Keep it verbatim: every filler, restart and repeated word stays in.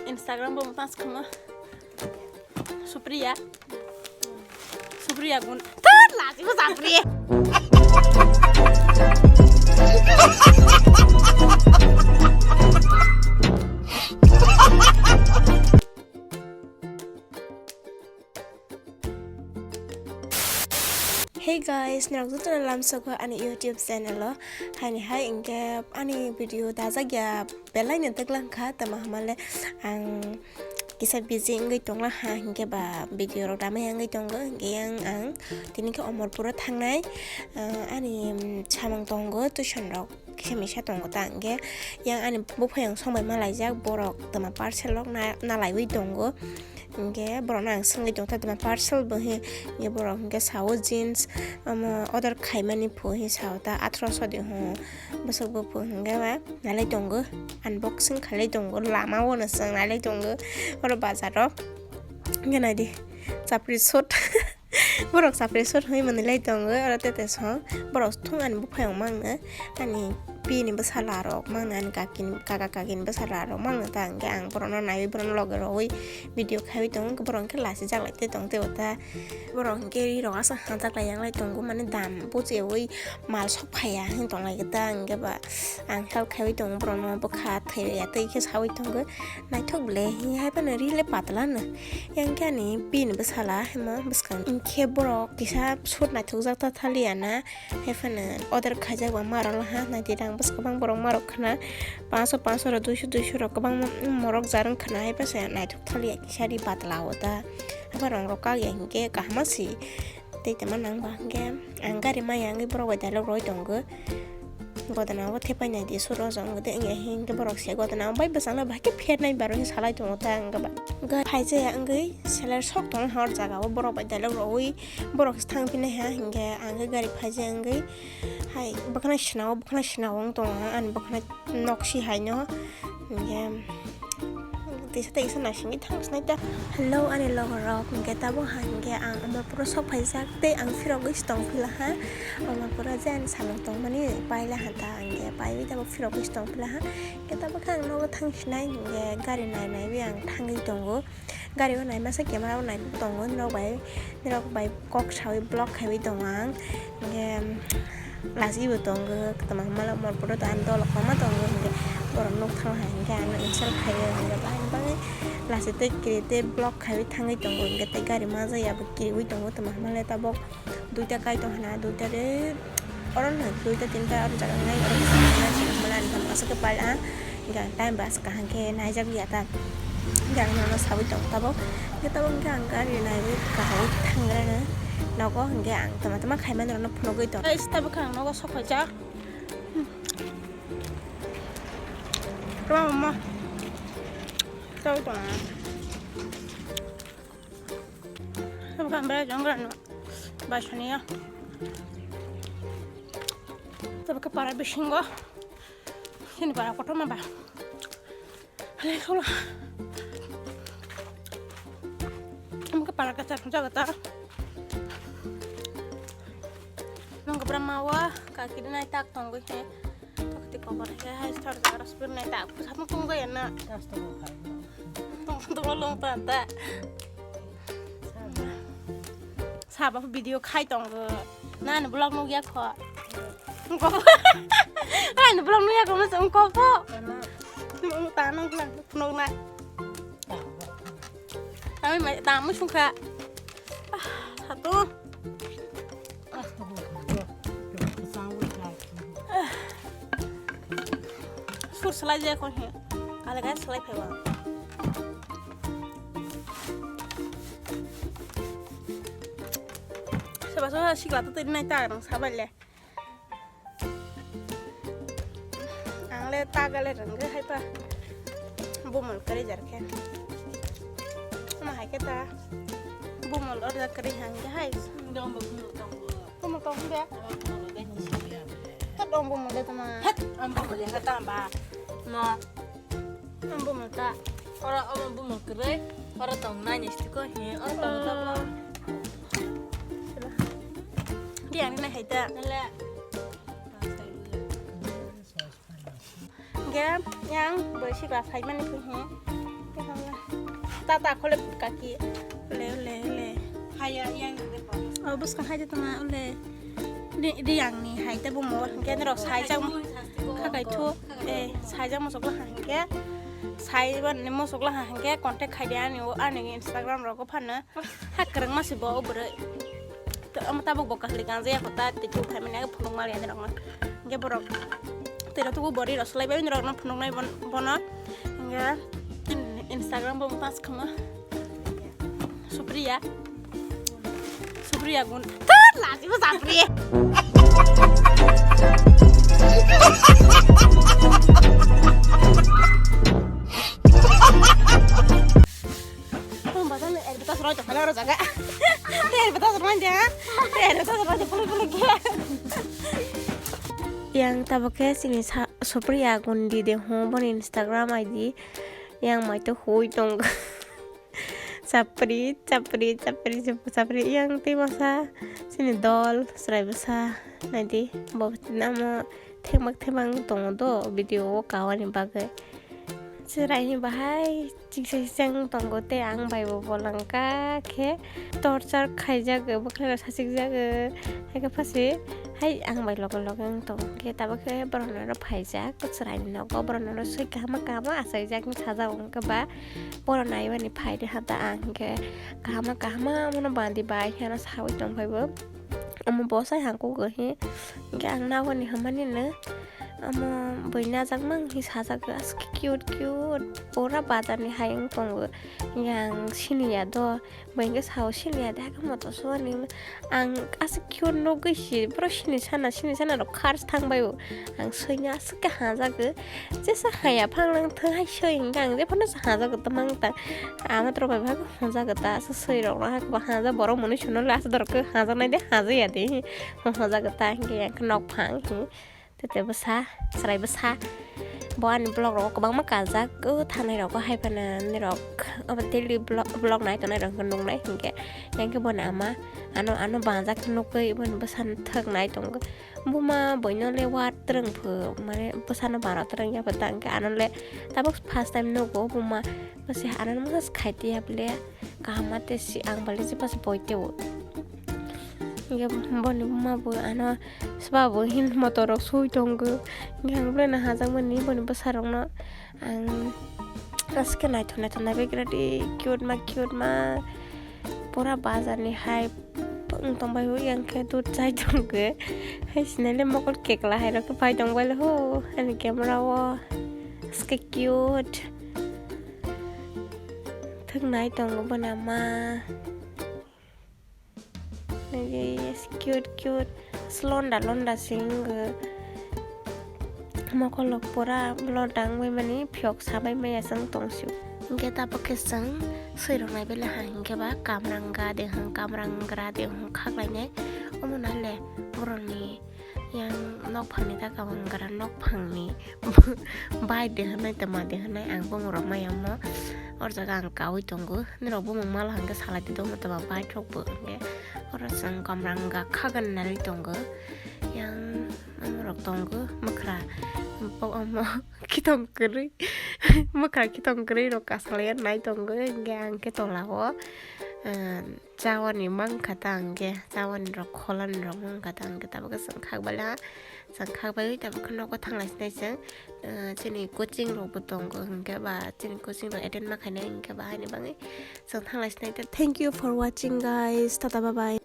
Instagram bo mata skama. Supriya. Supriya gun. Tar laji bo Supriya. Hey guys, norok jotono lamsogo ani YouTube channel o. Haini hai hinkhe ani video dajak ya belai no dwglang kha, tamo hamale ang kisa busy wngwi tongla ha, hinkhe ba video rok damai wngwi tongo. Hinkhe yang ang tini khe Omorpuro thangnai, ah, ani, mm, samung tongo tuition rok. Kisa misa tongo ta, hinkhe yang ani buphayung songbai malaijak, borok tama parcel rok na-, nalaiwi tongo. Hinkhe borokno ang swngwi tongkha tama parcel bo hi, hinkhe borok hinkhe sao jeans, omo order khaimani phu hi sao ta, atharoso di ho bwswk bo phu hinkhe ba nalai tongo, unboxing khailai tongo, lama o no chwng nalai tongo oro bazar o. Hinkhe naidi chapri suit. Borok chapri suit hwnwi manwi lai tongo, oro tete song. Borok thung ani buphayung mangno, ani pini bwsala rok mangno, ani kakini, kaka kakini bwsala rok mangno ta, hinkhe ang borokno naiwi, borokno loge rogwi video khaiwi tongo, hinkhe borok hinkhe lachijak lai tei tong tei ta. Borok hinkhe ri rok aswk hajak lai yang lai tongo, mane dam buchiui mal sok phaiya hwn tong lai ta, hinkhe ba ang help khaiwi tongo borokno, bwkha thaiya tei khe saui tongo. Naithok ble, hai phano ri le patla no. Yang khe ani pini bwsala himo bwskang. Hinkhe borok kisa suit naithokjak ta thaliya na. Hai phano order khaijak ba marok laha, naidi rang bwskang borok marok khna. Panso, panso rok, duiso, duiso rok kwbangma morok jar wng khna. Hai phano naithok thaliya kisa ri patla o ta. Hai phano rang rok kak ya hinkhe kaham si. Tei tongma nang ba hwnkhe ang gari maya wngwi borok bai dialog rwui tongo. Godana o thepai nai di suro jong de wngya hinkhe borok se godana o bai bwsang no bahai khe pher nai baro hinwi salai tongo ta ang gaba. Gari phaijaya wngwi seler sok tongo hor jaga o borok bai dialog rwui borok se thang phinai ha hinkhe ang khe gari phaijaya wngwi hai bwkhwnai swnao bwkhwnai swnao wng tongo ani bwkhwnai. Noksi haino, hinkhe, tisa tei kisa naisingwi thang sinai ta. Hello, ani logo rok, hinkhe tabuk ha, hinkhe ang Omorpuro sok phaijak, tei ang phirogwi se tong phila ha. Omorpuro je ani samung tongmani paila ha ta, hinkhe paiwi tabuk phirogwi se tong phila ha. Hinkhe tabuk khe ang nogo thang sinai, hinkhe gari nai naiwi ang thangwi tongo. Gari o nai masa camera o nai tongo, norok bai, norok bai kok saui vlog khaiwi tongo ang. Hinkhe lachibo tongo, tama hwnba le Omorpuro to ani dol kwbangma tongo, hinkhe borok nuk thang hai hinkhe ano insult khaio, hinkhe bahai ni bagwi lachi tei kiri tei vlog khaiwi thangwi tongo, hinkhe tei gari masa ya bo kiriui tongo, tama hwnba le tabuk. Duita kai tong hana, duita de oro no, duita tinta oro jaga nai, oro mala ni kam aswk ke pal a, hinkhe ang time ba aswk kaham khe naijak ya ta, hinkhe ang nono saui tong tabuk, hinkhe tabuk hinkhe ang gari naiwi kaham thang gra na nogo, hinkhe ang tama tama khai mani rok no phunugwi tong. Guys, tabuk khe ang nogo sok phaijak. Kwbangma saui tong. Tabuk ang bai jonggra no bai soniya. Tabuk khe para bisingo. Sini para kotorma ba. Hale khula. Tabuk khe para kachar jaga ta. Nung khe bra mawa kakiri nai tak tongwi he. Tokti kobar he hai sar jaga ras bir nai tak. Pusat nung tong jaya na. Tung tong long ta ta. Sabo video khai tongo. Nani vlog nukya kho. Nukya kho. Ani vlog nukya kho, masa nukya kho. Nung ta nung vlog nukna. Ami mai ta mu sungkha. Ah, satu. Sur salai je kho he. Ale gai salai phaiwa. Seba so sikla to tini nai ta rang sabai le. Ang le ta gale rang ge hai pa. Bumul kare jar khe. Sama hai khe ta. Bumul order kare hang ge hai. Dong bumul tong. Bumul tong be. Bumul be. Ta dong bumul de tama. Hat, ang bumul yang kata ba. No. Ang bumul ta. Ora omo bumul kwrwi. Ora tong nai ni stiko hi. Ora tong ta. Di ang nai hai ta. Nale. Ge yang bai sikla phai mani phi hi. Tata khole kaki. Ole, ole, ole. Haya, yang de pa. Oh, bus kan hai de tama, ole. Di, di yang ni hai te bumo, hingke ni rok sai jang. Khakai thu, eh, sai jang mosok la hingke. Sai ban ni mosok la hingke contact khai de ani, ani Instagram rok phano. Ha kwrwngma se bo o bwrwi. To, omo tabuk bo kahli kanjaya kho ta, tei khe phaimani age phunukma riyani rokno. Hingke borok tei rok tubu bori rok swlaibai rokno phunuknai bon-, bono. Hingke in-, Instagram bo pass khama. Supriya. Supriya gun. Tar laji bo Supriya. Tong bazar ni advertise roi tong kha na oro jaga. Tei advertise roi de ha. Tei advertise roi de puli puli khe. Yang tabuk khe chini sa-, Supriya Gundi de ho boni Instagram I D. Yang mai to hui tong. Chapri, chapri, chapri, chapri. Yang tei masa chini dol chwrai bwsa nai di. Bo namo thengmak thengmak tongo do video o kawani bagwi. Chwraini bahai chiksa chiksa wng tongo tei ang bai bo bolong kha khe torchar khaijak, bwkhairok sachikjak, haikhe phasi hai ang bai loge loge wng tongo. Khe tabuk khe borok norok phaijak chwraini nogo, borok norok swi kaham kaham achaijak wng sajak wng khe ba borok naiwani phaidi hata ang khe kaham kaham omono bandi bai heno sawi tongphaibo. Omo bwsai hangkuk go hi. Hingke ang nagoni hwnmani no. Omo bui najakma wng hi sajak aske cute cute. Pura bazar ni hai wng tongo. Hingke ang siniya do. Bui hingke sao siniya de hake moto suani. Ang aske cute nugui si. Boro sini sana sini sana rok khar thang bai o. Ang soina aske hajago. Jesa haya phanglang thang hai soi hingke ang jephano hajago tamang ta. Ama toro bai bhag hajago ta asa soi rok no hake ba haja borok mwnwi suno le asa dorok hajaknai de hajaya de. Hajago ta hingke yang nok phang hi. Tete bwsa chwrai bwsa. Bo ani vlog rok kwbangma kajak o thanai rok hai phano nirok obo daily vlog, vlog nai tongnai rok nuknai hingke yang khe boni ama ano ano banjak nukgwi boni bwsa thwk nai tongo. Buma boino le wa twrwng phu, mane bwsano bara twrwng ya phu tang khe ano le tabuk first time nugo buma bwse ano masa khai tiya bole kaham ma te si ang bale je bas boi teo. Hingke boni buma bo ano sba bo hin motor rok sui tongo. Hingke ang bole no hajak mani boni bwsa rok no ang aske naithok naithok naibe gra di cute ma cute ma. Pura bazar ni hai wng tong bai o yang khe dud chai tong khe. Hai sinai le mokol kekla hai rok khe pai tong bai le ho ani camera o. Aske cute. Thwk nai tongo bwna ma. Nai cute cute. Slonda londa se wngkhe. Mokol rok pura blur dang bai mani phiyok sabai maya chwng tong sio. Hingke tabuk khe chwng swi rok nai bele ha hingke ba kamranga de hwn kamrangra de hwn khaklai nai. Omo nai le borok ni yang nok phang ni ta kawangra nok phang ni bai de hwn nai tama de hwn nai ang bung rok maya mo. Or jaga ang kaui tongo. Nirok bumung malo hingke salai di dongma tama bai thok bo hingke. Oro chwng kamranga khagan nai tongo. Yang Omo rok tongo, mwkhra, bo omo khitong kwrwi, mwkhra khitong kwrwi rok kasalai nai tongo, hingke ang khe tola o, ah, chawani mankha ta hingke, chawani rok kholani rok mankha ta hingke, tabuk khe chwng khak bala, chwng khak bai tabuk khe nogo thanglai sinai chwng, ah, chini coaching rok bo tongo hingke ba, chini coaching rok attend ma khainai hingke ba, haini bagwi chwng thanglai sinai ta. Thank you for watching, guys. Tata, bye bye.